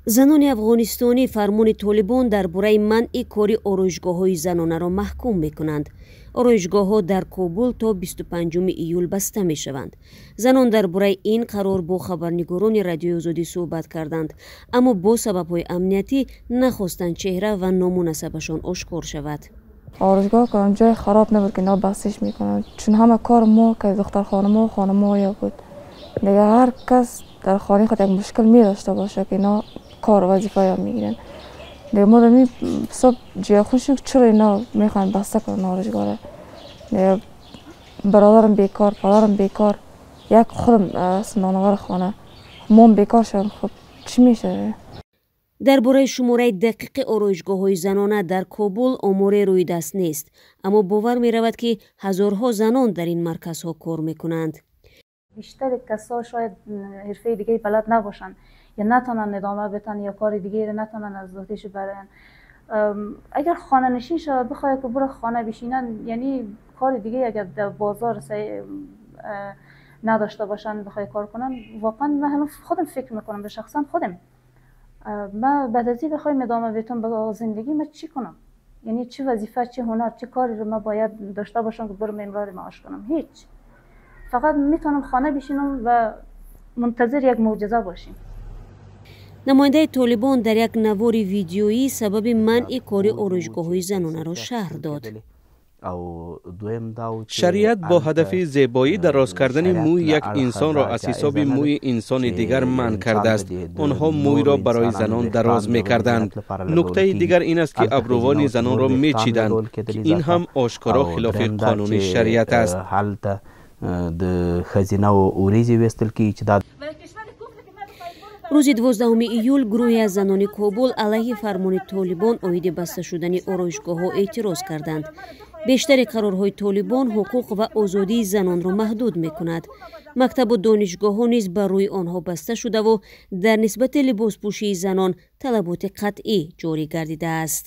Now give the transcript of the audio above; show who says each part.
Speaker 1: Занони афғонистонӣ фармони Толибон дар бораи манъи кори ороишгоҳҳои занонаро маҳкум мекунанд. Ороишгоҳҳо дар Кобул то 25 июл баста мешаванд. Занон дар бораи ин қарор бо хабарнигорони Радиои Озодӣ суҳбат карданд, аммо бо сабабҳои амниятӣ нахостанд чеҳра ва ному насабашон ошкор шавад.
Speaker 2: آرایشگاه کنم جای خراب نبود که اینا بستش میکنن، چون همه کار ما که دختر خانم و خانم ها بود دیگه. هر کس در خانه خود یک مشکل می داشته باشه که اینا کار و وظیفه ها میگیرن دیگه. ما می صبح جای خوش چرا اینا میخوان بسته کنن آرایشگاه؟ دیگه برادرم بیکار، پدرم بیکار، یک خودم نانآور خانه، مام بیکار شدم. خب چی میشه؟
Speaker 1: Дар бораи шумораи дақиқи ороишгоҳҳои занона дар Кобул оморе рӯи даст нест, аммо бовар меравад, ки ҳазорҳо занон дар ин марказҳо кор мекунанд.
Speaker 3: بیشتر کسا شاید حرفه دیگه بلد نباشن یا نتونن ادامه بدن یا کار دیگه رو نتونن از ذاتش برن. اگر خانه نشین شود، بخواد که برو خانه بشینن، یعنی کار دیگه اگر در بازار نداشته باشن، بخوای کار کنن، واقعا من هنوز خودم فکر میکنم، به شخصا خودم، من بعد از این بخوایم ادامه بدم به زندگی، من چی کنم؟ یعنی چه وظیفه، چه هنر، چه کاری رو من باید داشته باشم که برم امرار معاش کنم؟ هیچ. فقط میتونم خانه بشینم و منتظر یک معجزه باشیم.
Speaker 1: Намояндаи Толибон дар як навори видеоӣ сабаби манъи кори ороишгоҳҳои занонаро шарҳ дод.
Speaker 4: شریعت با هدف زیبایی دراز کردن موی یک انسان را از حساب موی انسان دیگر منع کرده است. آنها موی را برای زنان دراز می کردند. نکته دیگر این است که ابروان زنان را می چیدند که این هم آشکارا خلاف قانون شریعت است.
Speaker 5: د ښځینه اوریځې ویستل کیږي چې دا
Speaker 1: Рӯзи 12 июл гурӯҳе аз занони Кобул алайҳи фармони Толибон оиди баста шудани ороишгоҳҳо эътироз карданд. Бештари қарорҳои Толибон ҳуқуқ ва озодии занонро маҳдуд мекунад. Мактабу донишгоҳҳо низ бар рӯи онҳо баста шудаву дар нисбати либоспӯшии занон талаботи қатъӣ ҷорӣ гардидааст.